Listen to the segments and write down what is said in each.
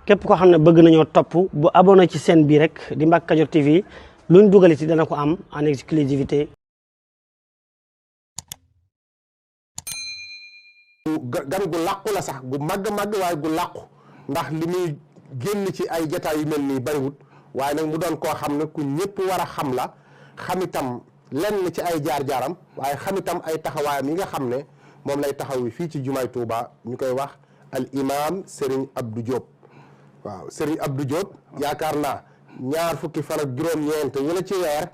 képp koo xam ne bëgg nañoo topp bu abonné ci chaîne bi rek di Mbacke Kadior TV luñ dugal ci dana ko am en exclusivité. gan gu làqu la sax gu màgg waaye gu làqu ndax li muy génn ci ay jataay yu mel nii bariwut waaye nag mu doon koo xam ne ku ñëpp war a xam la xam itam lenn ci ay jaar-jaaram waaye xam itam ay taxawaayam yi nga xam ne moom lay taxaw fii ci jumaay Touba ñu koy wax al imam Serigne Abdou Diop. waaw Serigne Abdou Diop yaakaar naa ñaar fukki fan ak juróom-ñeent wala ci weer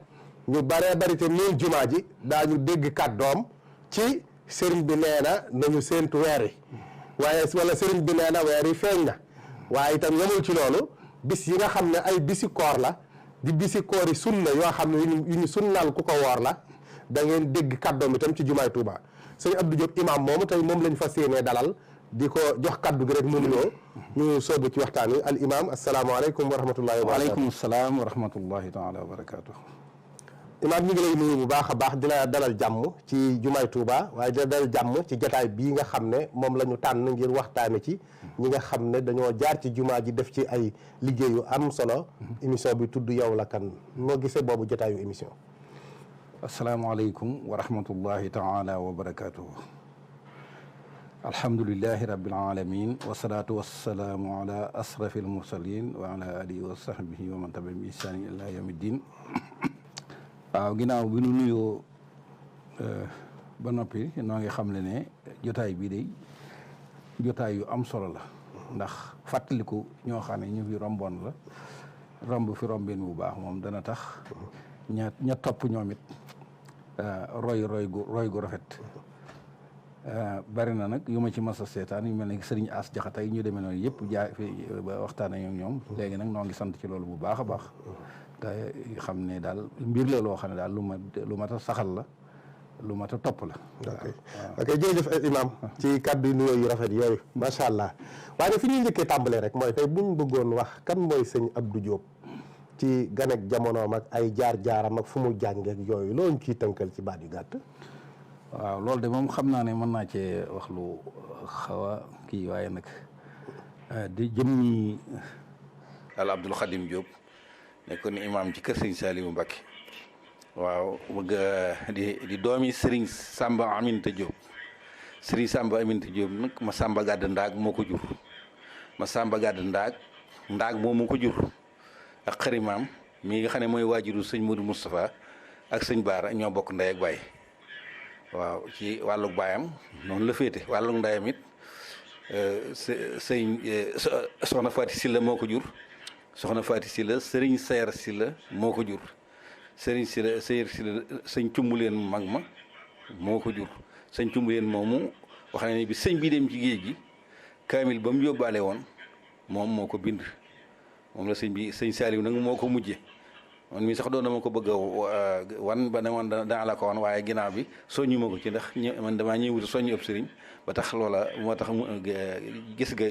ñu baree bari te miin jumaa ji daañu dégg kàddoom ci Serigne bi nee na nañu séentu weer yi waaye wala Serigne bi nee na weer yi feeñ na waaye itam yemul ci loolu bis yi nga xam ne ay bisi koor la di bisi koor yi sunna yoo xam ne yu ñu sunnaal ku ko woor la da ngeen dégg kàddoom itam ci jumaay Touba Serigne Abdou Diop imam moomu tey moom lañ fas yéenee dalal di ko jox kaddu gi rek mu nuyoo ñu soobu ci waxtaan wi al imam asalaamaaleykum wa rahmatullahi wa barakatuh. waaleykum salaam wa rahmatullahi taala wa barakatuh. imaam ñu ngi lay nuyu bu baax a baax di la dalal jàmm ci jumaay Touba waaye di la dalal jàmm ci jataay bii nga xam ne moom la ñu tànn ngir waxtaane ci ñi nga xam ne dañoo jaar ci jumaa ji def ci ay liggéeyu am solo émission bi tudd yow la kan noo gisee boobu jataayu émission. asalaamaaleykum wa rahmatullahi taala wa barakatuh. alhamdulilahi rabbil alamin wasalaatu wasalaamu ala asrafi almursalin wa ala alihi wa sahbihi wa man tabi'ahum bi ihsanin ila yawmi ddin. waaw ginnaaw bi nu nuyoo ba noppi noo ngi xam ne jotaay bii day jotaay yu am solo la ndax fàttaliku ñoo xam ne ñu fi romboon la romb fi rombin bu baax moom dana tax ña topp ñoom it roy gu rafet. bari na nag yu ma ci mas a seetaan yu mel ne sëriñ As Jaxate yi ñu demee noonu yëpp jaay fi ba waxtaan ak ñoom léegi nag noo ngi sant ci loolu bu baax a baax te xam ne daal mbir la loo xam ne daal lu mat a saxal la lu mat a topp la. ok jërëjëf imam ci kàddu nuyoo yu rafet yooyu macha allah waaye fi ñuy njëkkee tàmbalee rek mooy tey buñ bëggoon wax kan mooy sëñ Abdou Diop ci gan ak jamonoom ak ay jaar-jaaram ak fu mu jàngeek yooyu loolu ciy tënkal ci baat yu gàtt. waaw loolu de moom xam naa ne mën naa cee wax lu xaw a kii waaye nag di jëm ñi al Abdul Xadim Diop nekkoon imaam ci kër sëñ Saliou Mbacké waaw bëgg di doomi Serigne Samba Aminta Diop Serigne Samba Aminta Diop nag ma Samba Gàdd Ndaag moo ko jur ma Samba Gàdd Ndaag moo ko jur ak xarimaam mi nga xam ne mooy waajuru sëñ Modou Moustapha ak sëñ Baara ñoo bokk ndey ak baay. waaw ci wàllug baayam noonu la féete wàllug ndeyam it soxna Faati Silla moo ko jur soxna Faati Silla sëriñ Seer Silla moo ko jur sëriñ Silla Seer Silla sëñ Cumbuleen mag ma moo ko jur sëñ Cumbuleen moomu wax na ne bi sëñ bi dem ci géej gi kaamil ba mu yóbbaale woon moom moo ko bind moom la sëñ Saaliw nag moo ko mujje man mii sax doon dama ko bëgg a wan ba ne man dana la ko wan waaye ginnaaw bi soññu ma ko ci ndax man damaa ñëwut soññu ëpp sëriñ ba tax loola moo tax gis nga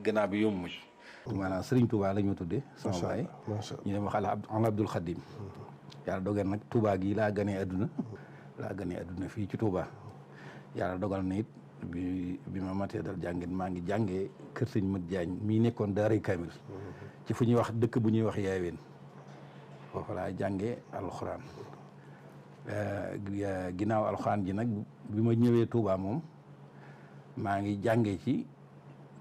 ginnaaw bi yomb muñ maanaam sëriñ Touba la ñu tuddee sama baay ñu dem wax al Abdul Xadim yàlla dogal nag Touba gi laa ganee adduna fii ci Touba yàlla dogal na it bi ma matee dal jàngin maa ngi jàngee kër sëñ Mat Jaañ mii nekkoon daaray Kamil ci fu ñuy wax dëkk bu ñuy wax Yaaween foofu laa jànge alxuraan ginnaaw alxuraan ji nag bi ma ñëwee Touba moom maa ngi jànge ci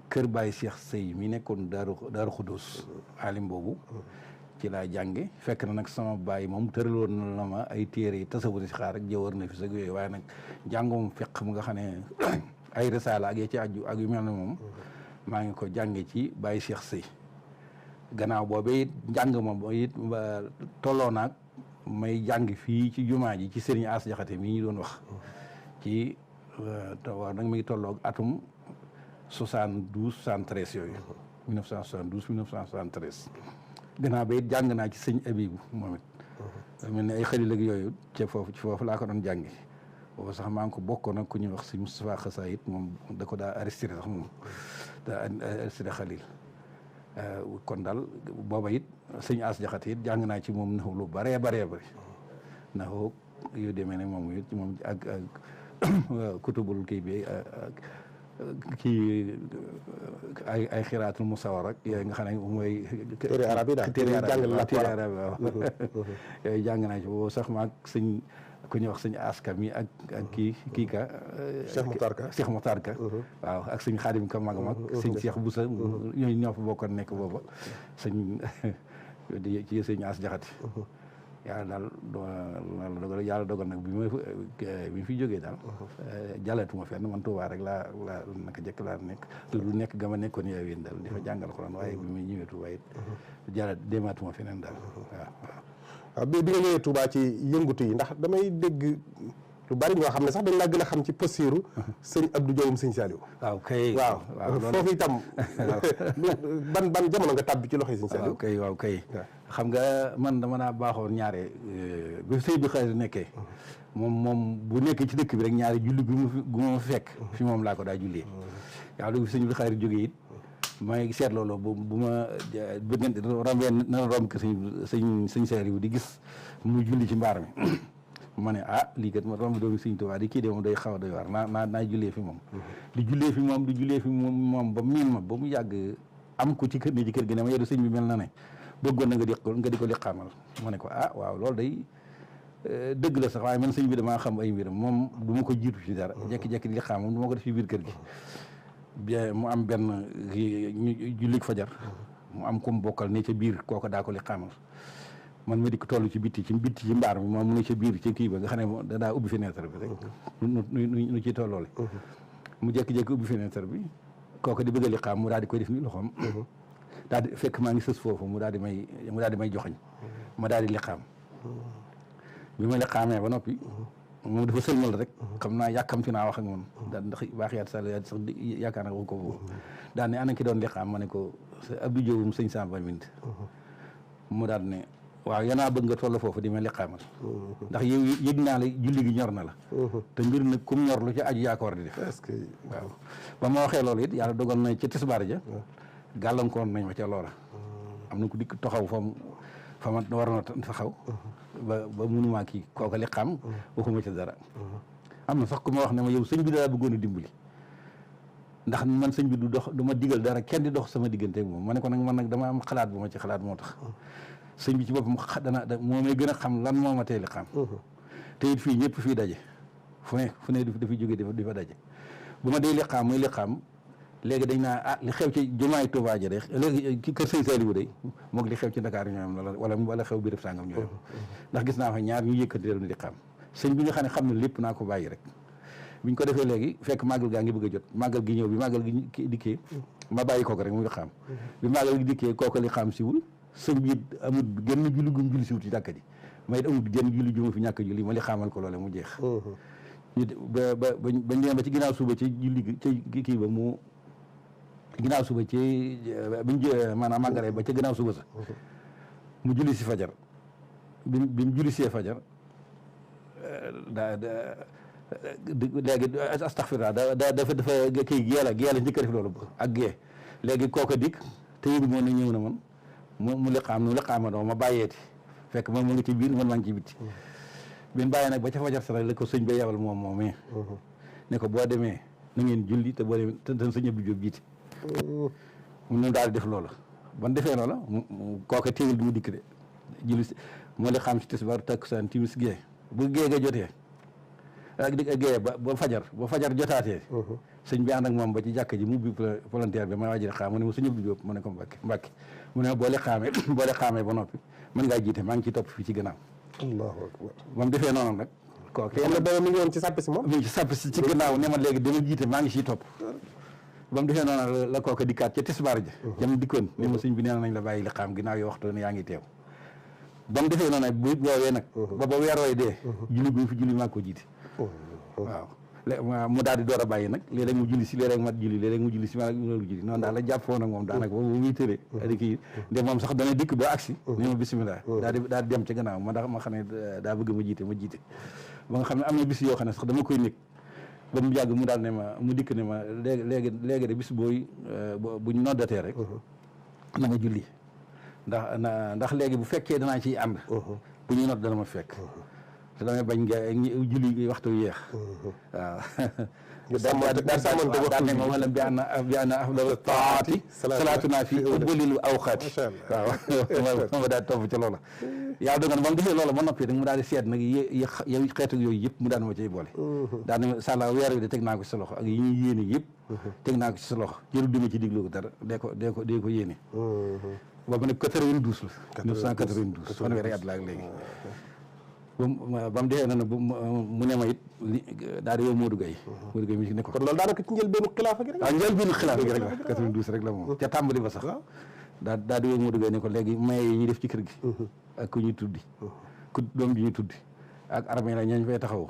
kër Baye Cheikh Sey mi nekkoon Daaru Xudus alim boobu ci laa jànge fekk na nag sama baay moom tëraloon na ma ay téere yi tasawur si xaar ak jëwër na fi sag yooyu waaye nag jàngum fiq mu nga xam ne ay risaala ak ya ci aju ak yu mel ne moom maa ngi ko jànge ci Baye Cheikh Sey gannaaw boobee it njàng ma it tolloo naag may jàng fii ci jumaa ji ci Serigne As Jaxate mii ñu doon wax ci wax nag mi ngi tolloog atum 72 73 yooyu 1972 1973 gannaaw ba it jàng naa ci sëñ Abibu moom it mel ne ay xalil ak yooyu ci foofu laa ko doon jàngi boobu sax maa ngi ko bokkoon ak ku ñuy wax sëñ Moustapha Xasa it moom da ko daa arrêté sax moom daa arrêté xalil kon daal booba it sëñ As Jaxate it jàng naa ci moom naxu lu bëree bëri naxu yu demee ne moom it moom ak kutubul kii bi kii ay xiraatul musawar ak yooyu nga xam ne mooy téere arab yi daal téere arab yi waaw yooyu jàng naa ci boobu sax maag sëñ ku ñuy wax sëñ aska mi ak kii ka Cheikh Mokhtar Ka waaw ak sëñ Xaadim Ka mag sëñ Cheikh Boussa ñooñu ñoo fa bokkoon nekk booba sëñ ci sëñ as jaxati yàlla dogal nag bi fi jógee daal jàllatuma fenn man Tuubaa rek laa naka jëkk laa nekk te du nekk ga ma nekkoon Yaween daal di fa jàngal Alxuraan waaye bi muy ñëwee Tuubaa it demaatuma feneen daal waaw bi nga ñëwee Touba ci yëngutu yi ndax damay dégg lu bari ñoo xam ne sax dañ laa gën a xam ci posture sëñ Abdou Diawum sëñ Saliou. waaw kay waaw foofu itam ban jamono nga tàbbi ci loxoy sëñ Saliou. waaw kay xam nga man dama naa baaxoon ñaare bi sëñ bi xëy nekkee moom bu nekkee ci dëkk bi rek ñaare julli gu ma fekk fi moom laa ko daa jullee waaw lu sëñ bi xëy jógee it maa ngi seet loolu bu ma bëgg rombee na romb ko sëñ Saliou di gis mu julli ci mbaar mi ma ne lii kat ma romb doomi sëñ Tuubaa di kii de moom day xaw a doy waar naa jullee fi moom di jullee fi moom ba miin ma ba mu yàgg am ko ci kër gi ne ma yow sëñ bi mel na ne bëggoon na nga di ko liqaamal ma ne ko waaw loolu day dëgg la sax waaye man sëñ bi damaa xam ay mbiram moom du ma ko jiitu ci dara jekki-jekki di liqaam moom du ma ko def ci biir kër gi bien mu am benn jullik fajar mu am ku mu bokkal ne ca biir kooku daa ko liqaamal man ma di ko toll ci bitti ci mbaar mi moom mu ne ca biir ci kii ba nga xam ne da daa ubbi fenêtre bi rek nu ciy tolloole mu jékki-jékki ubbi fenêtre bi kooku di bëgg a liqaam mu daal di koy def ni loxoom daal di fekk maa ngi sës foofu mu daal di may joxoñ ma daal di liqaam bi ma liqaamee ba noppi moom dafa sëlmal rek xam naa yàkkamti naa wax ak moom daal ndax baaxiyaat sax yaakaar naa wax ko boobu daal ne ana ki doon liqaam ma ne ko Abdou Diawum sëñ Samba Mint mu daal ne waaw yanaa bëgg nga toll foofu di ma liqaamal ndax yow yëg naa la julli gi ñor na la te mbir nag kum ñor lu ci aju yaa ko war di def waaw ba ma waxee loolu it yàlla dogal na ci tisbaar ja gàllankoor nañ ma ca loola am na ku dikk taxaw fa ma waroon a taxaw ba mënumaa kii kooka liqaam waxuma ca dara am na sax ku ma wax ne ma yow sëñ bi daa bëggoon a dimbali ndax man sëñ bi du ma digal dara kenn di dox sama diggante ak moom ma ne ko nag man nag dama am xalaat bu ma ci xalaat moo tax sëñ bi ci boppam moo may gën a xam lan moo ma tee liqaam te it fii ñëpp fii daje fu ne dafay jógee di fa daje bu ma dee liqaam muy liqaam léegi dañ naa li xew ci jumaay Tuubaa ja de léegi ci kër sëñ Saliou day moog li xew ci Dakar ñooyam wala xew bi def sàngam ñooyam ndax gis naa fa ñaar ñu yëkkati leen di xam sëñ bi nga xam ne xam ne lépp naa ko bàyyi rek biñ ko defee léegi fekk màggal gaa ngi bëgg a jot màggal gi ñëw bi màggal gi dikkee ma bàyyi kooku rek mu ngi xam bi màggal gi dikkee kooku li xam siwul sëñ bi amul genn julli gum julli siwul ci jàkka ji may it amul genn julli ju ma fi ñàkk julli ma li xaamal ko loole mu jeex ñu bañ demee ba ci ginnaaw suba ci julli ci kii ba mu ginnaaw suba ci biñ maanaam màggalee ba ca ginnaaw suba sax mu julli si fajar bi mu julli see fajar léegi astaxfirullah dafa kii geela njëkk a def loolu ak gee léegi kooka dikk te yëgu moom ne ñëw na man mu liqaam nu liqaama doo ma bàyyeeti fekk man mu ngi ci biir man maa ngi ci bitti bin bàyyi nag ba ca fajar sa la ko sëñ ba yebal moomee ne ko boo demee na ngeen julli te boo demee te sëñ Abdou Diop jiite mu daal di def loola ban defee loola kooka téewul du mu dikk de julli si moo li xam si tisbaar takkusaan timis gee bu gee ga jotee ak gee ba fajar jotaatee sëñ bi ànd ak moom ba ci jàkk ji mu ubbi volontaire bi ma waajire xaam mu ne ma sëñ Abdou Diop mu ne ko Mbàkke mu ne ma boo le xaamee ba noppi mën ngaa jiite maa ngi ciy topp fii ci gannaaw allahu akbar moom defee noonu nag kooku mi ngi woon ci sàpp si moom mi ngi ci sàpp si ci gannaaw ne ma léegi dama jiite maa ngi ciy topp ba mu defee noonu la kooka dikkaat ca tisbaar ja jam dikkoon ne ma sëñ bi nee nañ la bàyyi li xaam ginnaaw yoo waxtu ne yaa ngi teew ba mu defee noonu bu woowee nag ba weer wooy dee julli bu fi julli maa ko jiite waaw mu daal di door a bàyyi nag léeg-léeg mu julli si léeg-léeg mat julli léeg-léeg mu julli si ma julli noonu daal la jàppoon ak moom daanaka boobu muy tëree di kii nde moom sax dana dikk ba agsi ne ma bisimilah daal di dem ca gannaaw ma xam ne daa bëgg ma jiite ba nga xam ne am na bis yoo xam ne sax dama koy nekk ba mu yàgg mu daal ne ma mu dikk ne ma léegi de bis buñ noddatee rek na nga julli ndax léegi bu fekkee danaa ciy ànd bu ñuy nodd dana ma fekk te damay bañ nga julli waxtu yeex waaw daan ne ma wala bi ana afdalu taati salaatuna fi ubbalil awqaati waaw ma daal topp ci loola yàlla dogal ba mu defee loola ba noppi nag mu daal di seet nag yow xeetu yooyu yëpp mu daan ma ciy boole daan ne sàlla weer wi de teg naa ko ci sa loxo ak yi ñuy yéene yëpp teg naa ko ci sa loxo jëru dima ci diglu ko dara dee ko yéene boobu nag 92 la 1992 fanweeri at la ak léegi ba mu dee na mu ne ma it daal di yow Modou Gueye mi ne ko kon loolu daanaka ci njëlbeenu xilaafa gi rek waaw njëlbeenu xilaafa gi rek la 92 rek la moom ca tàmbali ba sax daal di yow Modou Gueye ne ko léegi maye yi ñuy def ci kër gi ak ku ñuy tuddi ku doom ji ñuy tuddi ak armée la ñañ fay taxaw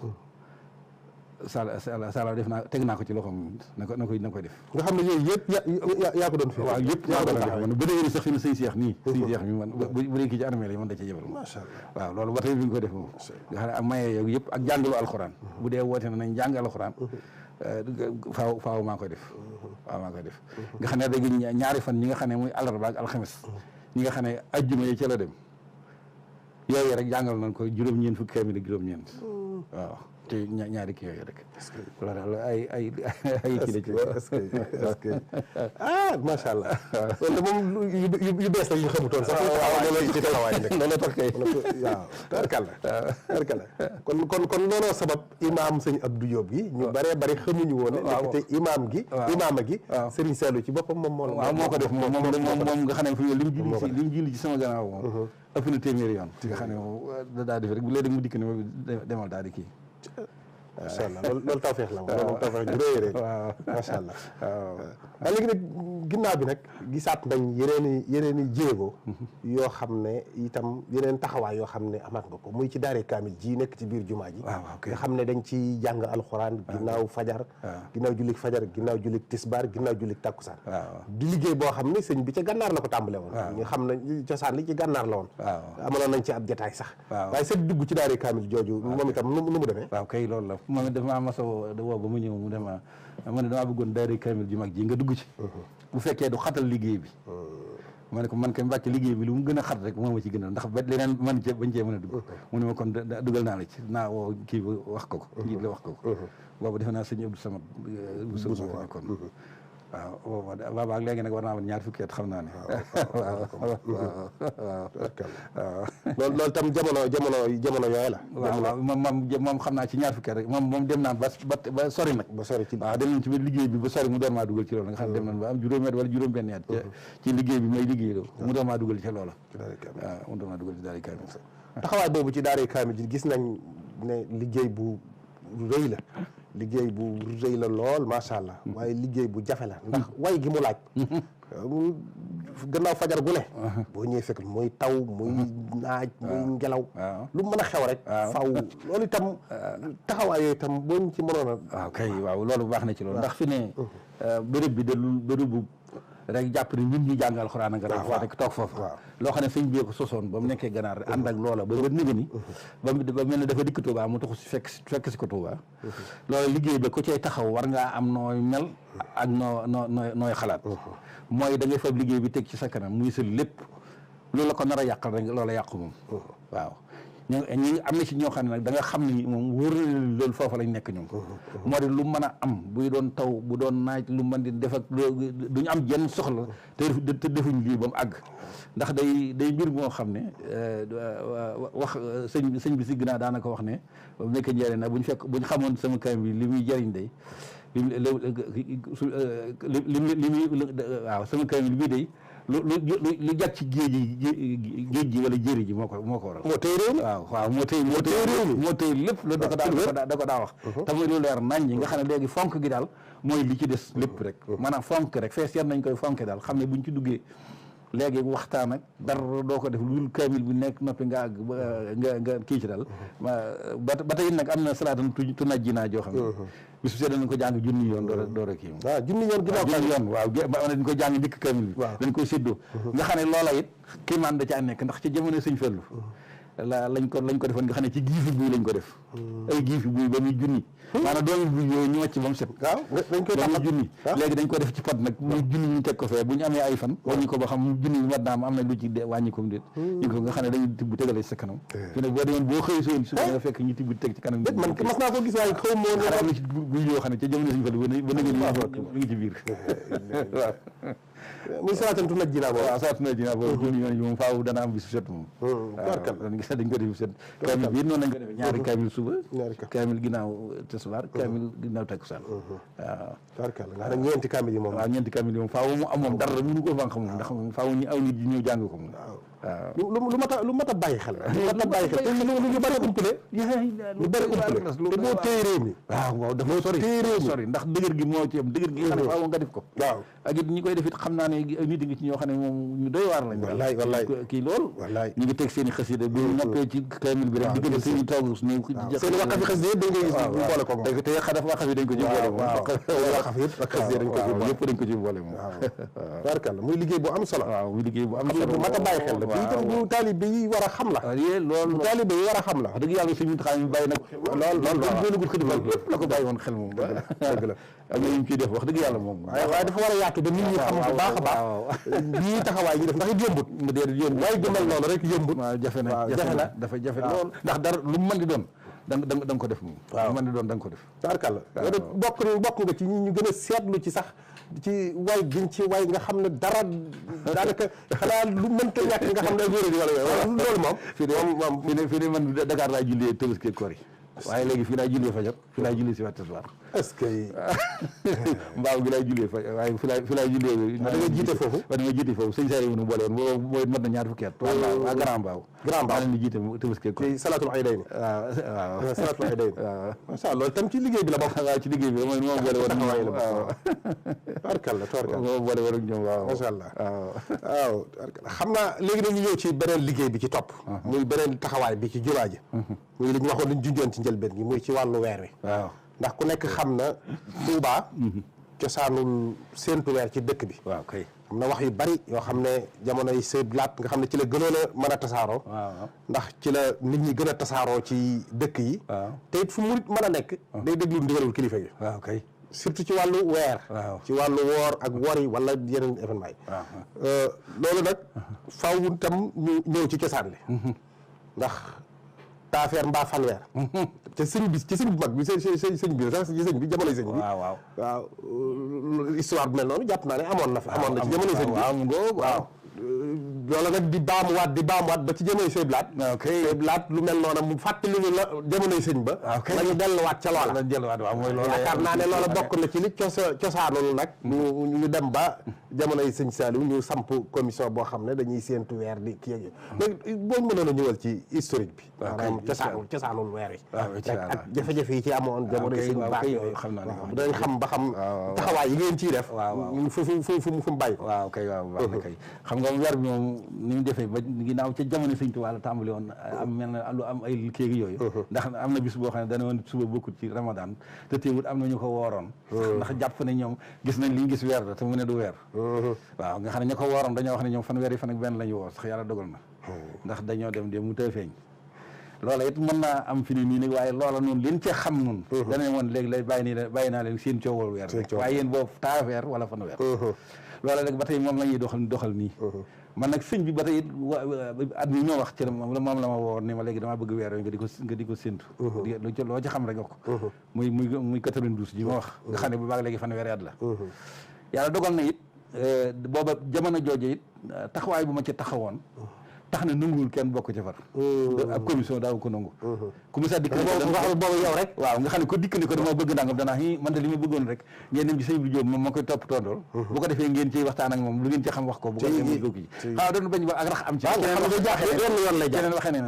sala def naa teg naa ko ci loxoom na koy def nga xam ne yooyu yëpp yaa ko doon fi waaw yëpp yaa ko doon def man ba déwéni sax fi ne sëy seex nii man bu dee kii ci armée la man da ca yebal macha allah waaw loolu ba tey bi nga ko def moom nga xam ne ak maye yooyu yëpp ak jàngalu alxuraan bu dee woote na nañ jàng alxuraan faaw maa koy def nga xam ne léegi ñaari fan ñi nga xam ne muy àllarba ak alxames ñi nga xam ne ajjuma yi ca la dem yooyu rek jàngal nañ ko juróom-ñeent fukki kaamil ak juróom-ñeent waaw te ñaari kii yooyu rek loolu ay kii la ci est-ce que macha allah loolu moom yu bees la yu xamutoon sax loolu ci taxawaay nekk loolu tax kay waaw tarkalla kon looloo sabab imaam sëñ Abdou Diop gi ñu bëree bëri xamuñu woon ne te imaama gi Serigne Saliou ci boppam moom moo ko def moom nga xam ne fi li mu julli ci sama gannaaw moom ëpp na téeméeri yoon nga xam ne moom daa def rek bu léegi mu dikk ne ma demal daal di kii macha allah loolu tawfeex la moom tawfeex ju rëy rëy waaw macha allah waaw léegi nag ginnaaw bi nag gisaat nañ yeneen i jéego yoo xam ne itam yeneen taxawaay yoo xam ne amaat nga ko muy ci daare kaamil ji nekk ci biir jumaa ji nga xam ne dañ ci jàng alxuraan ginnaaw fajar ginnaaw jullik fajar ginnaaw jullik tisbaar ginnaaw jullik takkusaan di liggéey boo xam ne sëñ bi ca gànnaar la ko tàmbale woon ñu xam ne cosaan li ci gànnaar la woon amaloon nañ ci ab jataay sax waaye sa dugg ci daare kaamil jooju moom itam nu mu demee waaw kay loolu la moom dafa maa masa woo ba mu ñëw mu dema ma ne damaa bëggoon daari kamil ji mag ji nga dugg ci bu fekkee du xatal liggéey bi ma ne ko man kay mbàcc liggéey bi lu mu gën a xat rek moo ma ci gënal ndax ba leneen bañ cee mën a dugg mu ne ma kon dugal naa la ci naa woo kii bi wax ko njiit la wax ko boobu defe naa sëñ Abdou Samad bu sa nekkoon waaw boobaak léegi nag war naa ñaar fukki at xam naa ne waaw loolu tam jamono yooyu la waaw moom xam naa ci ñaar fukki at rek moom dem naa ba sori nag ba sori ci waaw dem nañ ci biir liggéey bi ba sori mu door maa dugal ci loolu nga xam ne dem nañ ba am juróomi at wala juróom benn at ci liggéey bi may liggéey loolu mu door maa dugal ci loola waaw mu door maa dugal ci daari kaamil taxawaay boobu ci daari kaamil ji gis nañ ne liggéey bu rëy la liggéey bu rëy la lool macha allah waaye liggéey bu jafe la ndax way gi mu laaj gannaaw fajar gu ne boo ñëwee fekk muy taw muy naaj muy ngelaw lu mën a xew rek faw loolu itam taxawaay yooyu itam boo ñu ci mënoon a waaw kay waaw loolu baax na ci loolu ndax fi ne béréb bi de bérébu rek jàpp ne ñun ñu jàng alxuraan nga rek toog foofu loo xam ne sëñ bi ko sosoon ba mu nekkee ganaar ànd ak loola ba nëga ni ba mel ne dafa dikk Touba mu taxu si fekk si ko Touba loolu liggéey ba ko cay taxaw war ngaa am nooy mel ak nooy xalaat mooy da ngay fab liggéey bi teg ci sa kanam muy sa lépp loolu la ko nar a yàqal rek loola yàqu moom waaw ñi am na ci ñoo xam ne nag da nga xam ne moom wóor na loolu foofa lañ nekk ñoom moo di lu mën a am buy doon taw bu doon naaj lu mën di def ak duñu am jenn soxla te defuñ lii ba mu àgg ndax day mbir moo xam ne wax sëñ bi si ginnaaw daanaka wax ne ba mu nekk njëriñ nag buñ xamoon sama kayam bi li muy jëriñ day li muy waaw sama kayam bi bii day lu jag ci géej gi wala jëri ji moo ko waral moo tey réew mi waaw moo tey lépp loolu da ko daa wax te muy lu leer nañ ñi nga xam ne léegi fonk gi daal mooy li ci des lépp rek maanaam fonk rek fees yan nañ koy fonke daal xam ne buñ ci duggee léegi waxtaan ak dara doo ko def lu kaamil bi nekk noppi nga àgg nga kii ci daal ba tey nag am na salaatan tu najji naa joo xam ne bisu see danañ ko jàng junni yoon door a kii waaw junni yoon waaw dañ ko jàng dikk kaamil bi dañ koy séddoo nga xam ne loola it kiimaan da caa nekk ndax ci jamono sëñ Fallu lañ ko defoon nga xam ne ci giifu bi lañ ko def ay giifi buy ba muy junni maanaam doomi buy yooyu ñu wàcc ba mu set waaw dañ koy ba muy taxat junni léegi dañ ko def ci pot nag muy junni ñu teg ko fee bu ñu amee ay fan wàññi ko ba xam junni bi mat naa am na lu ci wàññi ko mu déet ñu ko nga xam ne dañuy tibb tegale sa kanam fi nag boo demoon boo xëy soon suba nga fekk ñu tibb teg ci kanam man mas naa ko gis waaye xaw moo xanaa am na ci buy yoo xam ne ca jamono suñu fa ba na mi ngi ci biir waaw muy salaatatu naj jinaa boobu waaw salaatu naj jinaa boobu junni yoon yi moom faaw dana am bisu set moom dañ ko def set kaamil bi noonu lañ ko defee ñaari kaamil suba kaamil ginnaaw tisbaar kaamil ginnaaw takkusaan waaw barkal nga xam ne ñeenti kaamil yi moom waaw ñeenti kaamil yi moom faaw mu am moom dara mënu ko fànq moom ndax moom faaw ñu aw nit ñi ñëw jàng ko moom waaw lu mat a bàyyi xel lu mat a bàyyi xel te lu bëri umpale lu bëri umpale te moo téye réew mi waaw dafa sori ndax dëgër gi moo ci am dëgër gi xam ne faaw nga def ko waaw ak it ñi koy def it xam naa ne nit ñi ci ñoo xam ne moom ñu doy waar lañ wallaay kii lool ñu ngi teg seen i xasida bu noppee ci kaamil bi rek diggante seen i toog seen i waqaf yi xasida dañ koy gis ñu boole ko moom te xadaf waqaf yi dañ ko ci boole moom waqaf yëpp ak xasida dañ ko ci boole yëpp dañ ko ci boole moom barkal muy liggéey bu am solo waaw muy liggéey bu am solo bu mat a bàyyi xel la bi itam bu taalibe yi war a xam la loolu taalibe yi war a xam la wax dëgg yàlla suñu taxaw ñu bàyyi nag lool doonagul xëdifal lépp la ko bàyyi woon xel moom dëgg la am na ñu ciy def wax dëgg yàlla moom waaye dafa war a yaatu ba nit ñi xam bu baax a baax bii taxawaay yi def ndax it yombut mu dee yombut waaye gëmal noonu rek yombut waaw jafe na dafa jafe lool ndax dara lu mu mën di doon da nga ko def moom lu mën di doon da nga ko def taarkal la bokk nga ci ñi ñu gën a seetlu ci sax ci way giñ ci way nga xam ne dara daanaka xanaa lu mënta ñàkk nga xam ne wér di wala loolu moom fii de man Dakar laa jullee Tabaski koor yi waaye léegi fii laay jullee fajar fii laay jullee si waat tisbaar est-ce que mbaaw gi laay jullee fa waaye fi laay jullee da nga jiite foofu da nga jiite foofu sëñ Saliou nu boole woon boobu mooy mat na ñaar fukki at waa Grand Mbaaw leen di jiite Tabaski koor ci salaatul aydayn waaw salaatul aydayn waaw macha Allah loolu tam ci liggéey bi la bokk waaw ci liggéey bi mooy moo boole woon waaw tabarkal la moo boole woon ak ñoom waaw macha Allah waaw xam naa léegi dañu ñëw ci beneen liggéey bi ci topp muy beneen taxawaay bi ci jumaa ji muy li ñu waxoon liñ junjoon ci njëlbeen gi muy ci wàllu weer wi waaw ndax ku nekk xam na Tuubaa cosaanul séentu weer ci dëkk bi waaw kay am na wax yu bari yoo xam ne jamonoy Sëñ Laat nga xam ne ci la gënoon a mën a tasaaroo ndax ci la nit ñi gën a tasaaroo ci dëkk yi te it fu murit mën a nekk day déglu ndigalul kilifa yi waaw kay surtout ci wàllu weer ci wàllu woor ak wor yi wala yeneen événement yi loolu nag faaw tam ñu ñëw ci cosaan li ndax taafeer mbaa fanweer te sëñ bi ci sëñ bi mag bi sëñ bi sax ci sëñ bi jamonoy sëñ bi waaw histoire bu mel noonu jàpp naa ne amoon na ci jamonoy sëñ bi waaw loolu nag di baamuwaat ba ci jamonoy Sëñ Laat Sëñ Laat lu mel noonu mu fàttali ñu la jamonoy sëñ ba la ñu delluwaat ca loola yaakaar naa ne loola bokk na ci li cosaanul nag ñu dem ba jamonoy sëñ Saliou ñu samp commission boo xam ne dañuy séentu weer di kii yooyu léegi boo mënoon a ñëwal ci historique bi maanaam cosaanul weer yi ak jafe-jafe yi ci amoon jamonoy sëñ baax yooyu dañ xam ba xam taxawaay yi ngeen ciy def fu mu bàyyi waaw kay waaw baax na kay xam nga weer bi moom ni mu defee ba ginnaaw ca jamono sëñ Tuubaa la tàmbali woon am mel na lu am ay kéegi yooyu ndax am na bis boo xam ne dana woon suba bokkut ci Ramadan te teewut am na ñu ko wooroon ndax jàpp ne ñoom gis nañ li ñu gis weer la te mu ne du weer waaw nga xam ne ñu ko wooroon dañoo wax ne ñoom fan weer yi fan ak benn la ñu woor sax yàlla dogal na ndax dañoo dem mu tëy feeñ loola it mën naa am fi ne nii nag waaye loola noonu leen cee xam noonu danañ woon léegi lay bàyyi naa leen seen coowal weer waaye yéen boobu taafeer wala fan weer loola nag ba tey moom la ñuy doxal nii man nag sëñ bi ba tey at mi ñoo wax ci moom la ma woo ni ma léegi damaa bëgg weer yooyu nga di ko séntu loo ci xam rek wax ko muy 92 ji ma wax nga xam ne bu baax léegi fan weer at la yàlla dogal na it booba jamono jooju it taxawaay bu ma ci taxawoon tax na nanguwul kenn bokk ci far ab commission daaw ko nangu ku mu sa dikk boobu yow rek waaw nga xam ne ko dikk ne ko dama bëgg nangam danaa man de li ma bëggoon rek ngeen dem ci sëñ bi Jóob moom ma koy topp tondool bu ko defee ngeen ciy waxtaan ak moom lu ngeen ci xam wax ko bu ko defee ko kii xaw doon bañ ba ak rax am ci yoon lay keneen waxee ne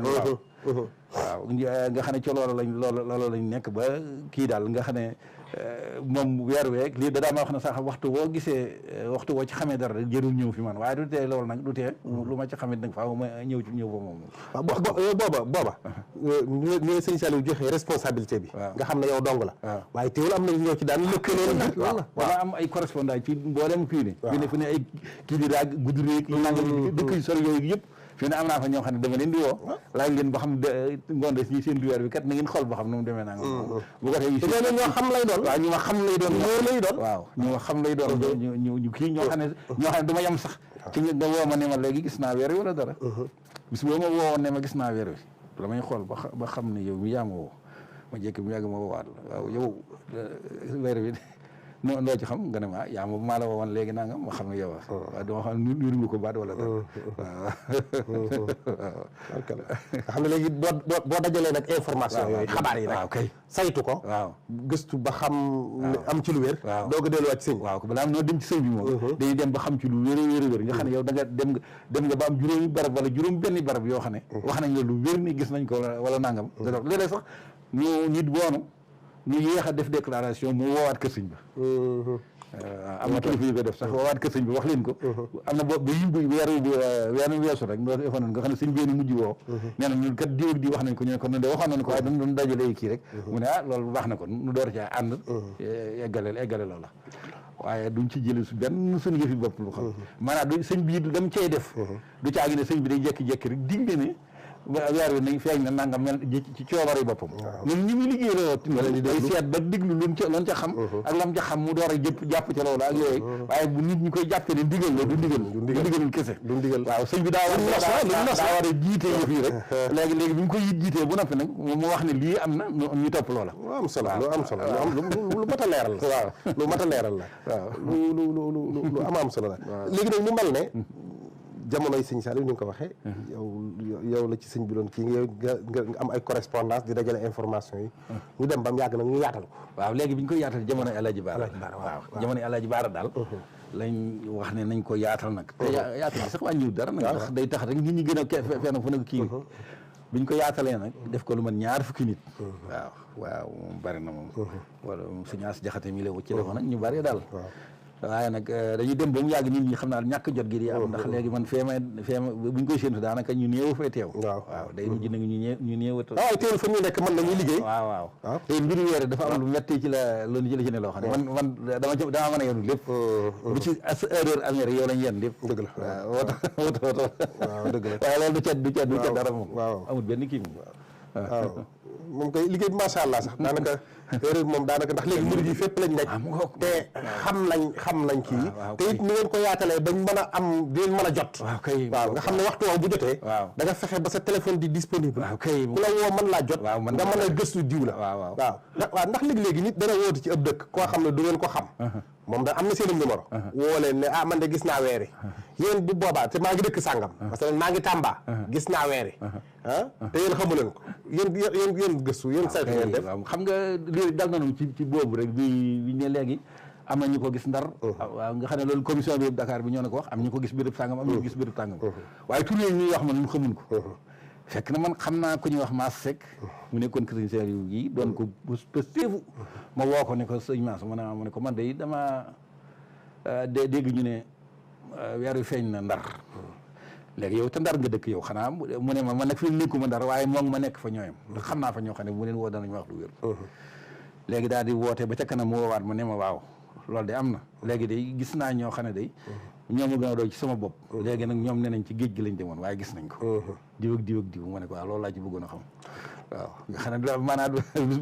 waaw nga xam ne ci loolu lañ nekk ba kii daal nga xam ne moom weer week lii da daa ma wax ne sax waxtu woo ci xamee dara rek jërul ñëw fi man waaye du tee loolu nag du tee lu ma ci xamee nag faaw ma ñëw fa moom booba ñu ne sëñ Saliou joxe responsabilité bi nga xam ne yow dong la waaye teewul am na ñoo ci daan lëkkaloo dama am ay correspondant ci mboolem fii ne fi ne ay kii di raag guddi réeg nangam dëkk yu sori yooyu yëpp fii ne am naa fa ñoo xam ne dama leen di woo laaj leen ba xam ngoonde ñi seen weer bi kat na ngeen xool ba xam nu mu demee naa nga bu ko defee ñoo xam lay doon waaw ñu ma xam lay doon waaw ñu ma xam lay doon ñu kii ñoo xam ne du ma yem sax ci nga woo ma ne ma léegi gis naa weer wi wala dara bis boo ma woowoon ne ma gis naa weer wi la may xool ba xam ne yow mi yaa ma woo ma jékki mu yàgg ma woowaat la waaw yow weer wi loo ci xam nga ne ma yaa ma maa la woowoon léegi naa nga ma xam ne yow waaw dama xam ne nuru nga ko baat wala dara waaw nga xam ne léegi boo dajalee nag information yooyu xabaar yi nag kay saytu ko waaw gëstu ba xam am ci lu wér doog a delluwaat ci sëñ waaw balaa noo dem ci sëñ bi moom dañuy dem ba xam ci lu wér nga xam ne yow da nga dem nga ba am juróomi barab wala juróom benni barab yoo xam ne wax nañ la lu wér ni gis nañ ko wala nangam léeg-léeg sax ñu nit boonu ñu yéex a def déclaration mu woowaat kër sëñ ba am na kilifa yu ko def sax woowaat kër sëñ bi wax leen ko am na bo ba yiw bi weeru weesu rek noo defoon nañ nga xam ne sëñ bi mujj woo nee na ñun kat diw ak di wax nañ ko ñu ne ko noonu de waxoon nañ ko waaye dañ doon dajale ay kii rek mu ne loolu baax na ko nu door caa ànd eggale loola waaye duñ ci jëli su benn suñu yëfi bopp lu xam maanaam du sëñ bi dam cey def du caagi ne sëñ bi day jekki-jekki rek digle ne weer wi nañ feeñ na nangam mel ci coobari boppam ñun ñi muy liggéey la day seet ba diglu loon ca xam ak lam ca xam mu door a jàpp ca loolu ak yooyu waaye bu nit ñi koy jàppe ne ndigal la du ndigalul kese du ndigal waaw sëñ bi daa war a jiite yëf yi rek léegi bi mu ko jiitee bu noppi nag mu wax ne lii am na ñu topp loola lu am solo lu mat a leeral la waaw lu mat a leeral la waaw lu am solo la léegi nag mu mel ne jamonoy sëñ Saliou ni nga ko waxee yow la ci sëñ bi doon kii nga am ay correspondance di dajale information yi ñu dem ba mu yàgg nag ñu yaatal ko waaw léegi bi ñu koy yaatal jamonoy Alaaji Baara waaw jamonoy Alaaji Baara daal lañ wax ne nañ ko yaatal nag te yaatal bi sax wàññiwul dara nag ndax day tax rek nit ñi gën a fenn fu nekk kii biñ ko yaatalee nag def ko lu man 20 nit waaw moom bari na moom wala suñu as jaxate mi la ci defoon nag ñu bari daal waaye nag dañuy dem ba mu yàgg nit ñi xam naa ñàkk jot gi di am ndax léegi man feema buñ koy séentu daanaka ñu néew fay teew waaw day mujj nag ñu néew waaw teewul fa ñu nekk mën nañuy liggéey waaw te mbiru weer dafa am lu metti ci la loolu ci ne loo xam ne man dama mën a yenu lépp bu ci erreur amee rek yow lañ yenn lépp dëgg la waaw dëgg la waaye loolu du cet dara moom amul benn kii moom waaw moom koy liggéey bi macha allah sax daanaka erreur moom daanaka ndax léegi murid yi fépp lañ nekk te xam nañ kii te it ni ngeen ko yaatalee bañ mën a am di leen mën a jot waaw nga xam ne waxtu woowu bu jotee da nga fexe ba sa téléphone di disponible ku la woo mën laa jot nga mën a gëstu diw la waaw ndax léegi-léegi nit dana woote ci ëpp dëkk koo xam ne du ngeen ko xam moom da am na seen numéro woo leen ne man de gis naa weeri yéen bu boobaa te maa ngi dëkk sàngam parce que maa ngi Tamba gis naa weeri te yéen xamu leen ko yéen gëstu yéen saytu ngeen def xam nga lii dal nañu ci boobu rek bi ne léegi am na ñu ko gis Ndar waaw nga xam ne loolu commission bi Dakar bi ñoo ne ko wax am ñu ko gis béréb sàngam am ñu ko gis béréb sàngam waaye tur yooyu ñuy wax man ñun xamuñ ko fekk na man xam naa ku ñuy wax Mass Seck mu nekkoon kër Saliou gi doon ko pëstéefu ma woo ko ne ko sëñ Mass mu ne ko man de dama dégg ñu ne weer wi feeñ na Ndar léegi yow te Ndar nga dëkk yow xanaa mu ne ma nag fi nekkuma Ndar waaye moom ma nekk fa ñooyam ndax xam naa fa ñoo xam ne bu leen woo danañ wax lu wér léegi daal di woote ba ca kanam mu woowaat ma ne ma waaw loolu de am na léegi day gis naa ñoo xam ne day ñoom a gën a doy ci sama bopp léegi nag ñoom ne nañ ci géej gi lañ demoon waaye gis nañ ko diw ak diw ma ne ko waaw loolu laa ci bëggoon a xam waaw nga xam ne maanaam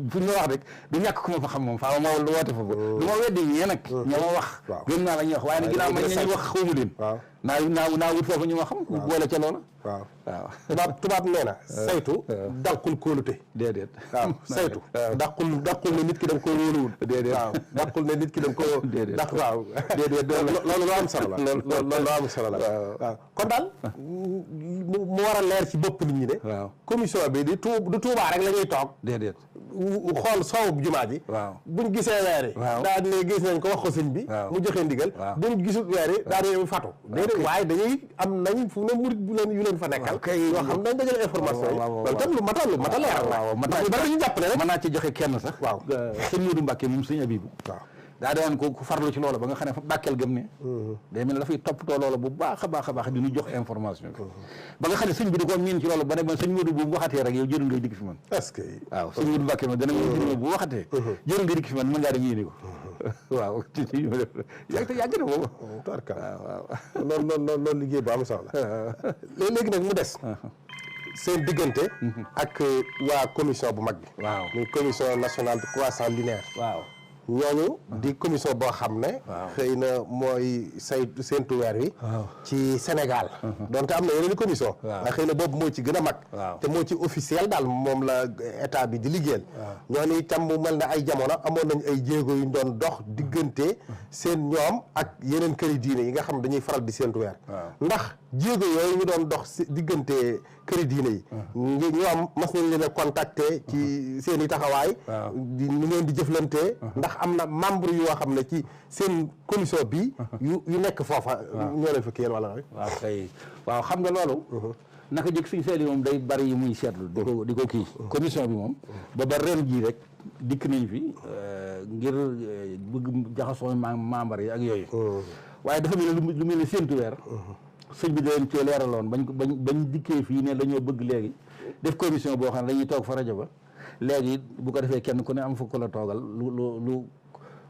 fu ñu wax rek du ñàkk ku ma fa xam moom faa ma woote fa ba du ma weddi ñee nag ñoo ma wax gën naa la ñuy wax waaye nag ginnaaw ma ñañu wax xawma leen naa wut foofu ñu ma xam boole ca loola waaw tubaab nee na saytu dàqul kóolute déedéet waaw saytu dàqul ne nit ki da nga ko wóoluwul déedéet waaw dàqul ne nit ki da nga ko dàq waaw déedéet loolu loo am solo la loolu am solo la waaw kon daal mu war a leer ci bopp nit ñi de commission bi du Tuubaa rek la ñuy toog déedéet xool soowu jumaa ji buñ gisee weer yi daal ne gis nañ ko wax ko sëñ bi mu joxe ndigal buñ gisul weer yi daal di fatu déedéet waaye dañuy am nañ fu ne murit bu leen yu leen fa nekkal yoo xam dañ dajale information yi loolu tam lu mat a leeral la ndax ñu bari ñu jàpp ne rek mën naa ci joxe kenn sax waaw sëñ Modou Mbacke moom sëñ Abibou daa doon ko farlu ci loola ba nga xam ne fa Bakel gëm ne day mel ne dafay toppatoo loola bu baax a baax di ñu jox information bi ba nga xam ne sëñ bi di ko miin ci loolu ba ne man sëñ Modou bu waxatee rek yow jërul ngay dikk fi man est-ce que waaw sëñ Modou Bakel ma dana ma bu waxatee jërul ngay dikk fi man mën ngaa dem yéene ko waaw yàgg na boobu tarka waaw loolu liggéey bu am solo la léegi nag mu des seen diggante ak waa commission bu mag bi waaw muy commission nationale de croissance linéaire waaw ñooñu di commission boo xam ne xëy na mooy saytu seentu weer wi ci Sénégal donte am na yeneen commission waaye xëy na boobu moo ci gën a mag te moo ci officiel daal moom la état bi di liggéeyal ñooñu itam mu mel ne ay jamono amoon nañ ay jéego yu ñu doon dox diggante seen ñoom ak yeneen këri diine yi nga xam dañuy faral di seentu weer ndax jéego yooyu ñu doon dox diggante këri diine yi ñoom mas nañ leen a contacter ci seen i taxawaay di ñu ngeen di jëflante ndax am na membre yoo xam ne ci seen commission bi yu nekk foofa ñoo leen fekk yéen wala waaw kay waaw xam nga loolu naka jëkk suñu seet yi moom day bari yi muy seetlu di ko kii commission bi moom ba ren jii rek dikk nañ fi ngir bëgg jaxasoo membre yi ak yooyu waaye dafa mel ne lu mel ne séentu weer sëñ bi da leen cee leeraloon bañ dikkee fii ne dañoo bëgg léegi def commission boo xam ne dañuy toog fa rajo ba léegi bu ko defee kenn ku ne am fukk la toogal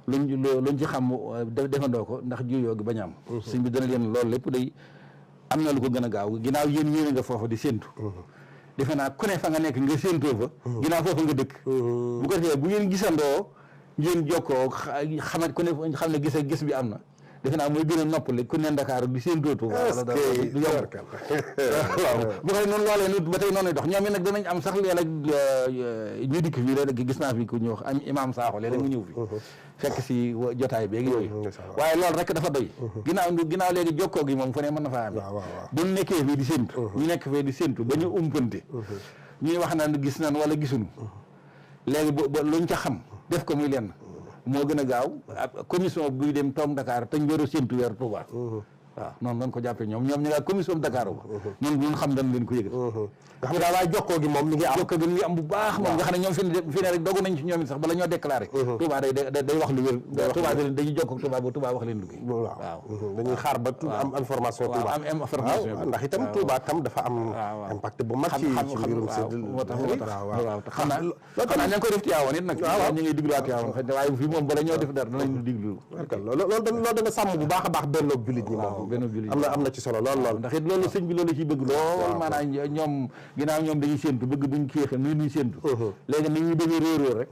luñ ci xam defandoo ko ndax juyoo gi bañ am sëñ bi dana leen loolu lépp day am na lu ko gën a gaaw ginnaaw yéen nga foofa di séentu defe naa ku ne fa nga nekk nga séentoo fa ginnaaw foofa nga dëkk bu ko defee bu ngeen gisandoo ngeen jokkoo xamat ku ne xam ne gis bi am na defe naa mooy gën a noppale ku ne Ndakaaru di seen dootu wala du yomb waaw bu koy noonu loolee nu ba tey noonu dox ñoom it nag danañ am sax léeg-léeg ñu dikk fii léeg-léeg gis naa fi ku ñu wax am Imam Sakho léeg-léeg mu ñëw fi fekk si jotaay beeg yooyu waaye loolu rek dafa doy ginnaaw léegi jokkoo gi moom fu ne mën na faa amee bu ñu nekkee fii di séntu ñu nekk fee di séntu ba ñu umpante ñuy wax naan gis nan wala gisuñu léegi ba luñ ca xam def ko muy lenn moo gën a gaaw commission buy dem toog Dakar te ñu war a séntu weer Touba waaw noonu lañ ko jàppee ñoom ñu nga commission Dakar ba noonu ñun xam dañ leen ko yëgal nga xam ne daal waaye jokkoo gi moom mi ngi am jokkoo gi mi ngi am bu baax moom nga xam ne ñoom fi ne rek dogu nañ ci ñoom it sax bala ñoo déclaré Touba day wax lu wér Touba dañuy jokkoo Touba ba Touba wax leen lu waaw dañuy xaar ba am information Touba am information ndax itam Touba tam dafa am impact bu mag ci mbirum moo tax waaw xam naa ña ngi koy def Tiwaawan it nag ñu ngi diglu Tiwaawan xëy na waaye fii moom bala ñoo def dara danañ diglu loolu dana sàmm bu baax a baax benn jullit ñi moom am na ci solo lool ndax it loolu sëñ bi loolu ciy bëgg lool maanaam ñoom ginnaaw ñoom dañuy séentu bëgg buñ kéexee nuy séentu léegi ni ñuy bëggee réeróo rek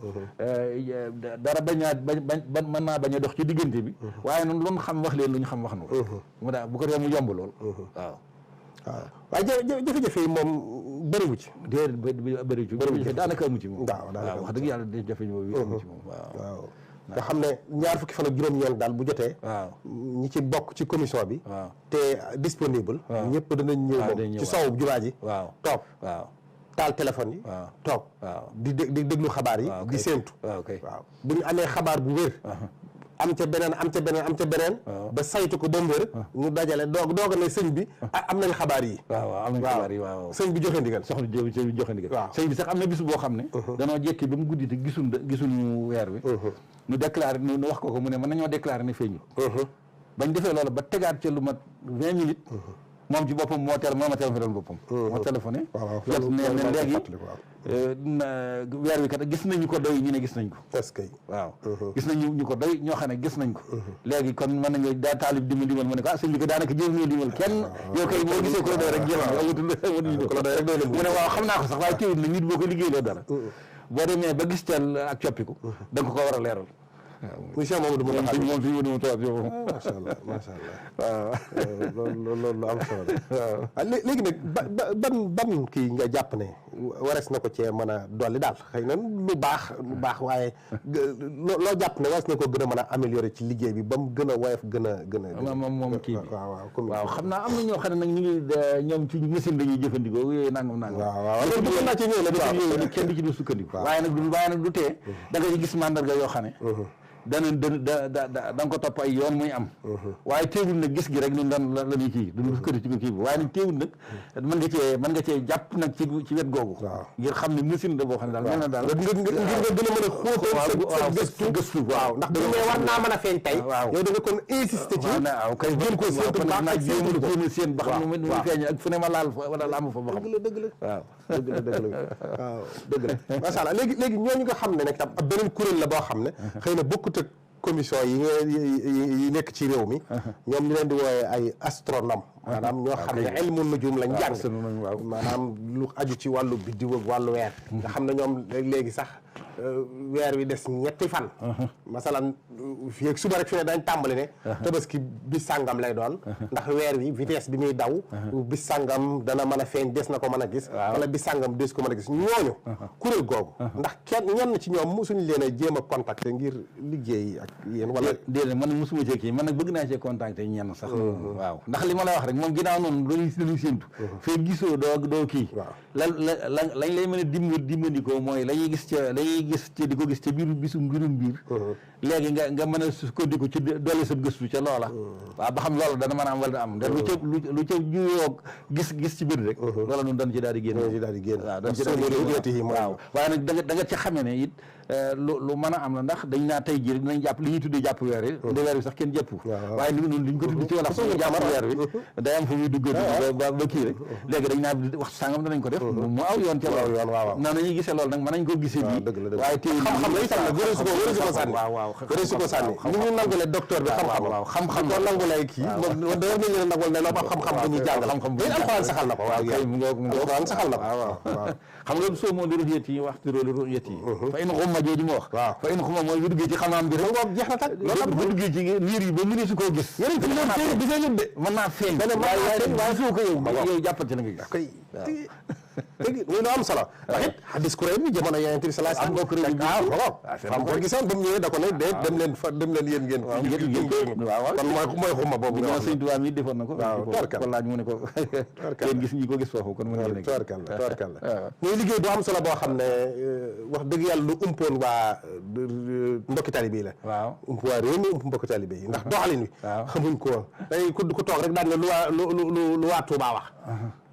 dara mën naa bañ a dox ci diggante bi waaye noonu lu ñu xam wax leen lu ñu xam wax nu mu daa bu ko dee mu yomb lool waaw waaye jafe-jafe yi moom bëriwu ci bëriwu ci jafe daanaka amu ci moom waaw wax dëgg yàlla jafe moom amu ci moom waaw nga xam ne ñaar fukki fan ak juróom-ñeent daal bu jotee ñi ci bokk ci commission bi te disponible ñëpp danañ ñëw moom ci sowu jumaa ji toog taal téléphone yi toog di déglu xabaar yi di séentu waaw bu ñu amee xabaar bu wér am ca beneen ba saytu ko ba mu wér ñu dajale doog ne sëñ bi am nañ xabaar yi am nañ xabaar yi waaw sëñ bi joxe ndigal sëñ bi joxe ndigal sëñ bi sax am na bis boo xam ne danoo jekki ba mu guddi te gisuñu weer bi ñu déclaré ñu wax ko mu ne mën nañoo déclaré ne feeñu bañ defee loolu ba tegaat ca lu mat 20 minutes moom ci boppam moo ma téléphoné boppam moo téléphoné jot ne léegi weer wi kat gis nañu ko doy ñu ne gis nañ ko est-ce que waaw gis nañu ñu ko doy ñoo xam ne gis nañ ko léegi kon mën nañu daa taalib dimal mu ne ko sëñ bi ko daanaka jël ñoo dimal kenn yow kay boo gisee ko la doy rek jël mu ne waaw xam naa ko sax waaye téewut na nit boo ko liggéey loo dara boo demee ba gis teel ak coppiku da nga ko war a leeral monsieur Mamadou moom fi mu toog yow macha allah waaw loolu am solo waaw léegi nag ban kii nga jàpp ne warees na ko cee mën a dolli daal xëy na lu baax waaye loo jàpp ne warees na ko gën a mën a améliorer ci liggéey bi ba mu gën a woyof gën a moom kii bi waaw xam naa am na ñoo xam ne nag ñu ngi ñoom ci machine dañuy jëfandikoo yooyu nangam waaw loolu bëgg naa ci ñëw la yooyu kenn du ci du sukkandiku waaye nag du tee da nga ci gis mandarga yoo xam ne da nga ko topp ay yoon muy am waaye teewul nag gis gi rek ñun lan la ñuy kii duñu këri ci ko kii bi waaye nag teewul nag mën nga cee jàpp nag ci wet googu ngir xam ne machine la boo xam ne daal mel na daal ngir nga gën a mën a xóotal sa gëstu waaw ndax bu ne war naa mën a feeñ tey yow da nga kon insister ci waaw kay jëm ko séntu baax ak jéem seen ba xam mu feeñ ak fu ne ma laal fa wala laamu fa ba xam dëgg la waaw waaw dëgg la macha allah léegi ñooñu nga xam ne nag tam ab beneen kuréel la boo xam ne xëy na bokkut ak commission yi nekk ci réew mi ñoom ñu leen di wooye ay astronome maanaam ñoo xam ne ilmu nujum lañ jàng maanaam lu aju ci wàllu biddiw ak wàllu weer nga xam ne ñoom léegi sax weer wi des ñetti fan masalan fii ak suba rek fi ne dañ tàmbali ne tabaski bis sàngam lay doon ndax weer wi vitesse bi muy daw bis sàngam dana mën a feeñ des na ko mën a gis wala bis sàngam des ko mën a gis ñooñu kuréel googu ndax ñenn ci ñoom mosuñu leen a jéem a contacter ngir liggéey ak yéen wala déedéet man mosuma cee kii man nag bëgg naa cee contacter ñenn sax waaw ndax li ma la wax rek moom ginnaaw noonu dañuy séntu fee gisoo doo kii lañ lay mën a dimbandikoo mooy lañuy gis di ko gis ca biir mbirum biir léegi nga mën a sukkandiku ci doole sa gëstu ca loola waaw ba xam loola dana mën a am wala am lu ca juyoo gis ci biir rek loola noonu dañ ci daal di génn waaw dañ ci daal di génn waaw waaye nag da nga ci xamee ne it lu mën a am la ndax dañ naa tey jii dinañ jàpp li ñuy tuddee jàpp weer yi nde weer bi sax kenn jàpp waaye noonu duñ ko tudd ci wala sax jàpp weer bi day am fu muy dugg ba kii rek léegi dañ naa wax sàngam danañ ko def mu aw yoon ca loolu noonu nañuy gisee loolu nag mën nañ ko gisee bii waaye xam-xam la itam nag wërësu ko sànni wërësu ko sànni ni ñu nangule docteur bi xam-xam ko nangulay kii moom da nañ leen nangul ne loolu ab xam-xam bu ñuy jàngal xam-xam bu alxuraan saxal na ko waaw kay mu alxuraan saxal na ko waaw xam nga soo moo li ru'yati yi waxtu loolu ru'yati yi fa in xumma jooju ma wax fa in xumma mooy bu duggee ci xam-xam bi rek jeex na tag loolu bu duggee ci niir yi ba mënee su koo gis yéen fi ñoom téere bi feeñut de mën naa feeñ waaye soo ko yow jàppal ci la nga gis dëgg muy lu am solo ndax it xadis kuréel bi jamono Yonent bi sallallahu alayhi wasallam xam ko gisoon ba mu ñëwee da ko ne dem leen yéen ngeen kon mooy xuma boobu nga sëñ Tuubaa mi defoon na ko ko laaj mu ne ko yéen gis ñi ko gis foofu kon mu ne tubarkalla muy liggéey bu am solo boo xam ne wax dëgg yàlla lu umpoon waa mbokki talibé yi la waaw ump waa réew mi ump mbokki talibé yi ndax doxalin wi xamuñ ko woon day ku toog rek daan ne lu waa Tuubaa wax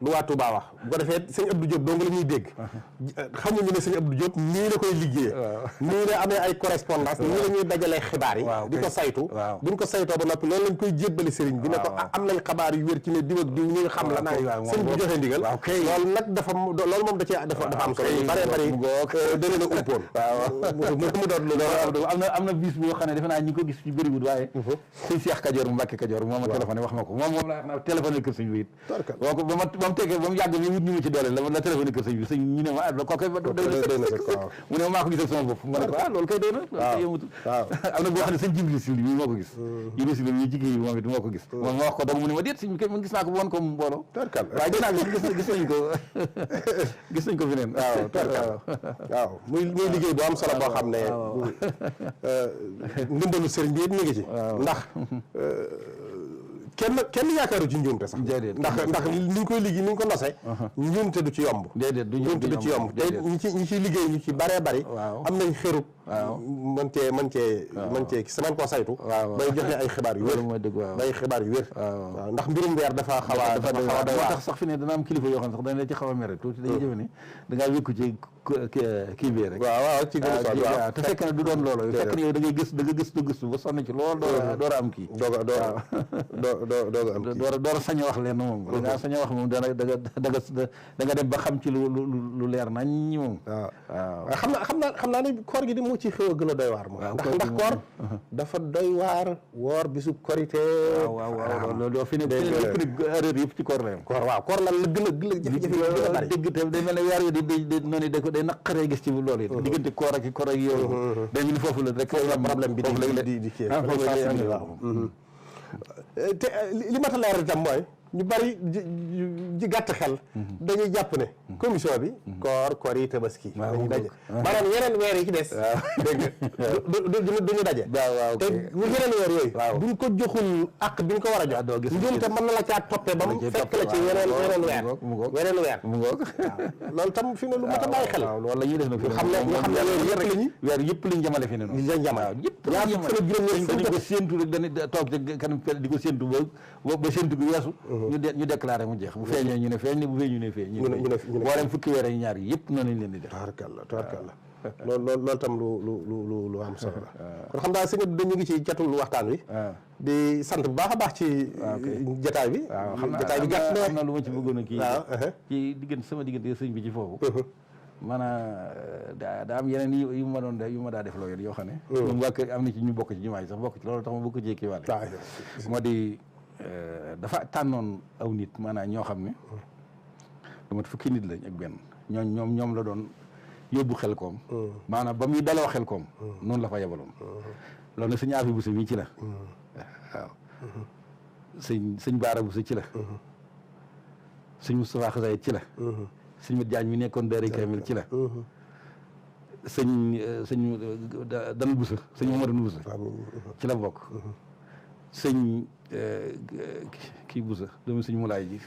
lu waa Touba wax bu ko defee sëñ Abdou Diop dong la ñuy dégg xamuñu ne sëñ Abdou Diop nii la koy liggéeyee nii la amee ay correspondance nii la ñuy dajalee xibaar yi di ko saytu buñ ko saytoo ba noppi loolu lañ koy jébbali sëriñ bi ne ko am nañ xabaar yu wér ci ne diw ak diw ñu xam la naa sëñ bi joxe ndigal loolu nag loolu moom dafa am solo yu bëree bëri dana la umpoon mu doon lu am na bis boo xam ne defe naa ñi ko gis ci bëriwul waaye sëñ Cheikh Kajoor Mbacke Kajoor moom ma téléphoné wax ma ko moom laa wax naa téléphoné kër sëñ bi it ba mu yàgg ni wut ñu ma ci doole la téléphone kër sëñ bi sëñ ñu ne ma kooku mu ne maa ko gisal sama bopp ma ne ko loolu kay doy na yëmutu am na boo xam ne sëñ Jibril Sil bi moo ko gis Jibril Sil bi jigéen yi moom it moo ko gis moom ma wax ko donc mu ne ma déet sëñ bi man gis naa ko woon ko mu mbooloo waaye ginnaaw gis nañ ko feneen waaw muy liggéey bu am solo boo xam ne ndimbalu sëriñ bi it mi ngi ci ndax kenn yaakaaru ci njuumte sax ndax ni ñu koy liggéey ni ñu ko nosee njuumte du ci yomb njuumte du ci yomb te ñi ciy liggéey ñu ci baree bari am nañ xërub mën cee sa man koo saytu bay joxe ay xibaar yu wér bay xibaar yu wér waaw ndax mbirum weer dafa xaw a doy waar tax sax fi ne dana am kilifa yoo xam ne sax dañ la ci xaw a mere tuuti dañuy jëfe ni da ngaa wékku ci kii bi rek waaw ci waaw te fekk na du doon loolu fekk na yow da ngay gëstu ba sonn ci lool door a am kii door a sañ a wax leen moom da ngaa sañ a wax moom da nga dem ba xam ci lu leer nañ moom waaw xam naa ne koor gi di moo ci xew a gën a doy waar moom ndax koor dafa doy waar woor bisu korité waaw loolu fi ne erreur yëpp ci koor la yam koor lan la gën a jafe-jafe yi gën a bari dëgg te day mel ne weer yi di noonu day naqaree gis ci loolu it diggante koor ak yow day mel ni foofu la rek problème bi di kii waaw te li ma ta leeral itam mooy ñu bari gàtt xel dañuy jàpp ne commission bi koor yi tabaski dañuy daje maanaam yeneen weer yi ci des dégg nga duñu daje te bu yeneen weer yooyu buñ ko joxul ak bi ñu ko war a jox njuumte mën na la caa toppee ba mu fekk la ci yeneen weer loolu tam fi ne lu mat a bàyyi xel loolu la ñuy def nag xam ne weer yëpp lañu jamale fi ne noonu lañ jamal dañu ko séentu rek dañu toog ci kanam di ko séentu ba séentu bi weesu ñu déclaré mu jeex bu feeñee ñu ne feeñ bu feeñ ñu ne feeñ boo dem fukki weer ak ñaar yi yëpp noonu lañ leen di def tabarkalla loolu tam lu am solo la kon xam naa sëñ bi dañu ngi ci jatul waxtaan wi di sant bu baax a baax ci jataay bi jataay bi gàtt na xam na lu ma ci bëggoon a kii ci diggante sama diggante sëñ bi ci foofu maanaam daa am yeneen yu ma doon def yu ma daa def loo yoo xam ne moom waa kër am na ci ñu bokk ci jumaa yi sax bokk ci loolu tax ma bokk ci kii wàlle moo di dafa tànnoon aw nit maanaam ñoo xam ne lu mat fukki nit lañ ak benn ñoom la doon yóbbu xel koom maanaam ba muy daloo xel koom noonu la fa yebaloon loolu nag sëñ Afi Bousso mii ci la waaw sëñ Baara Bousso ci la sëñ Moustapha Xasaay ci la sëñ Mat Jaañ mi nekkoon Daara Kamil ci la sëñ Dan Bousso sëñ Mamadou Bousso ci la bokk sëñ kii Bousso doomu sëñ Mulaay ji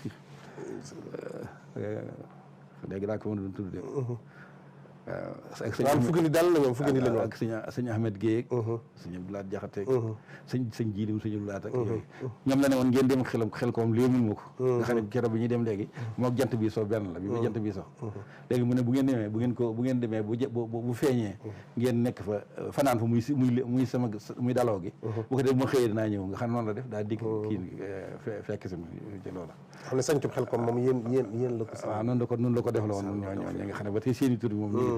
léegi daa ko mën a doon tudd de waaw ak sëñ fukki ni dal la ñoom fukki ni la ñu ak sëñ Ahmed Guèye sëñ Abdoulaye Jaxate sëñ Jiilim sëñ Abdoulaye ak yooyu ñoom la ne woon ngeen dem xel koom léegi mun ma ko nga xam ne keroog bi ñuy dem léegi mook jant bi so benn la bi jant bi so léegi mu ne bu ngeen demee bu ngeen demee bu feeñee ngeen nekk fa fanaan fa muy sama muy daloo gi bu ko def ma xëyee dinaa ñëw nga xam ne noonu la def daa dikk kii fekk si ci loolu xam ne sañcub xel koom moom yéen la ko waaw noonu la ko def la woon ñoo nga xam ne ba tey seeni tur moom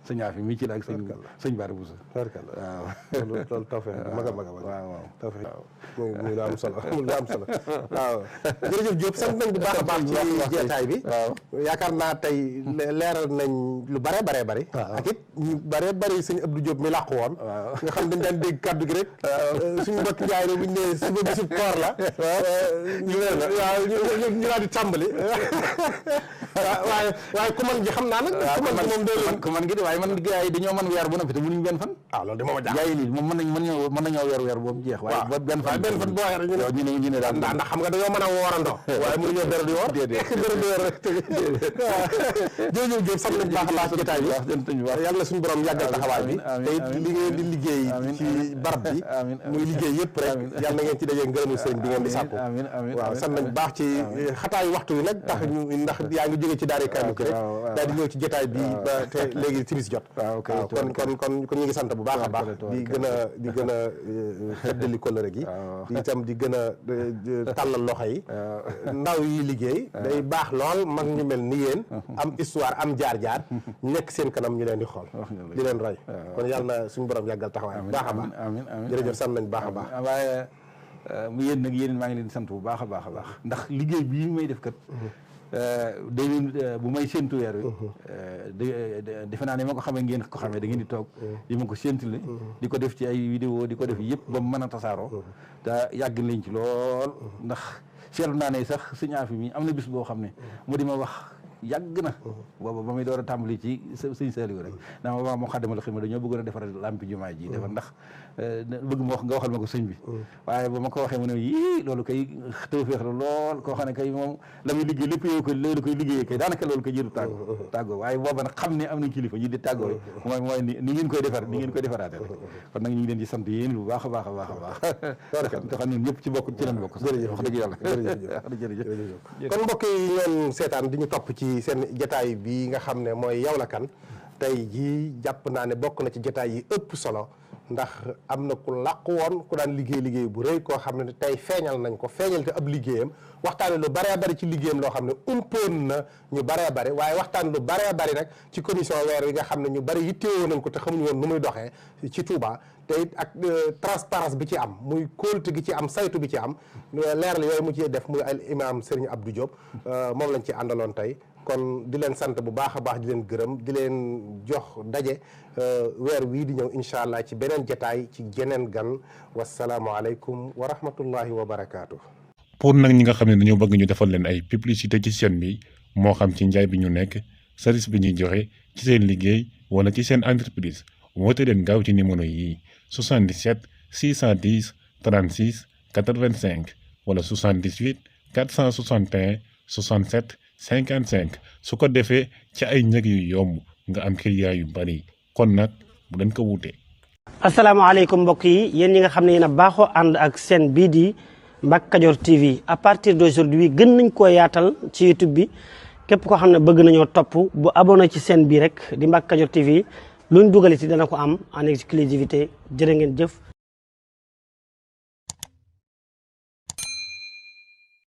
sëñ Afi mi ci la ak sëñ Baara Bousso waaw loolu tawfeex mag a waaw tawfeex muy lu am solo waaw jërëjëf Diop sant nañ bu baax a baax ci jeetaay bi yaakaar naa tey leeral nañ lu bare bari ak it ñu bare bari sëñ Abdou Diop mi làqu woon nga xam dañ daan dégg kaddu gi rek suñu mbokk njaay ne buñ ne suba bisub koor la ñu daal di tàmbali waaye ku man ji xam naa nag ku man gi de waaye man gars yi dañoo mën weer bu noppi te mënuñ benn fan loolu de moom a jaaxal gars yi lii moom mën nañoo weer boobu jeex waaye benn fan boo waxee rek ñu ne daal ndax xam nga dañoo mën a woorandoo waaye mënuñoo dara di woor dara di woor rek jërëjëf Diop sant nañ baax a baax jotaay bi yàlla suñu borom yàggal taxawaay bi te it li ngeen di liggéey ci barab bi muy liggéey yëpp rek yàlla na ngeen ci dajee ngërëmu sëriñ bi ngeen di sàkku waaw sant nañ baax ci xataayu waxtu wi nag tax ñu ndax yaa ngi jóge ci daara Kamil rek daal di ñëw ci jotaay bi ba te léegi timis jot waaw kon ñu ngi sant bu baax a baax di gën a feddali kóllëre gi itam di gën a tàllal loxo yi ndaw yi liggéey day baax lool mag ñu mel ni yéen am histoire am jaar-jaar nekk seen kanam ñu leen di xool di leen roy kon yàlla na suñu borom yàggal taxawaay bu baax a baax jërëjëf sant nañ baax a baax waaye mu yéen nag yéen maa ngi leen di sant bu baax a baax ndax liggéey bii may def kat bu may séntu weer wi defe naa ne ma ko xamee ngeen ko xamee da ngeen di toog di ma ko séntule di ko def ci ay vidéo di ko def yëpp ba mu mën a tasaaroo te yàgg nañ ci lool ndax seetlu naa ne sax sëñ Afi mi am na bis boo xam ne mu di ma wax yàgg na booba ba muy door a tàmbali ci sëñ Saliou rek daa ma wax moo xaddamal xidma dañoo bëggoon a defar lampi jumaa ji defar ndax bëgg ma wax nga waxal ma ko sëñ bi waaye ba ma ko waxee mu ne yii loolu kay tawfeex la lool koo xam ne kay moom la muy liggéey lépp yow ko loolu koy liggéeyee kay daanaka loolu koy jëru tàggoo waaye booba nag xam ne am na kilifa ñi di tàggoo mooy ni ngeen koy defaraate rek kon nag ñu ngi leen di sant yéen bu baax a baax a baax a baax te xam ñun ñëpp ci bokk ci leen bokk wax dëgg yàlla jërëjëf kon mbokk yi ñoon seetaan di ñu topp ci seen jataay bi nga xam ne mooy Yow la kan tey jii jàpp naa ne bokk na ci jataay yi ëpp solo ndax am na ku làqu woon ku daan liggéey bu rëy koo xam ne tey feeñal nañ ko feeñal te ab liggéeyam waxtaane lu baree bari ci liggéeyam loo xam ne umpoon na ñu baree bari waaye waxtaan lu baree bari nag ci commission weer wi nga xam ne ñu bari yittewoo nañ ko te xamuñu woon nu muy doxee ci Touba te it ak transparence bi ci am muy kóolute gi ci am saytu bi ci am leeral yooyu mu ci def muy al imam Serigne Abdou Diop moom lañ ci àndaloon tey kon di leen sant bu baax a baax di leen gërëm di leen jox daje weer wii di ñëw incha allah ci beneen jataay ci geneen gan wasalaamualeykum wa rahmatullahi wa barakaatu. pour nag ñi nga xam ne dañoo bëgg ñu defal leen ay publicité ci chaîne bi moo xam ci njaay bi ñu nekk service bi ñuy joxe ci seen liggéey wala ci seen entreprise woote leen gaaw ci numéro yi 77 610 36 85 wala 78 461 67 55 su ko defee ci ay njëg yu yomb nga am client yu bari kon nag bu leen ko wuute. asalaamaaleykum mbokk yi yéen ñi nga xam ne yéen a baaxoo ànd ak seen bii di Mbacke Kadior TV à partir d'aujourd'hui gën nañ koo yaatal ci YouTube bi képp koo xam ne bëgg nañoo topp bu abonné ci seen bii rek di Mbacke Kadior TV luñ dugal ci dana ko am en exclusivité jërë ngeen jëf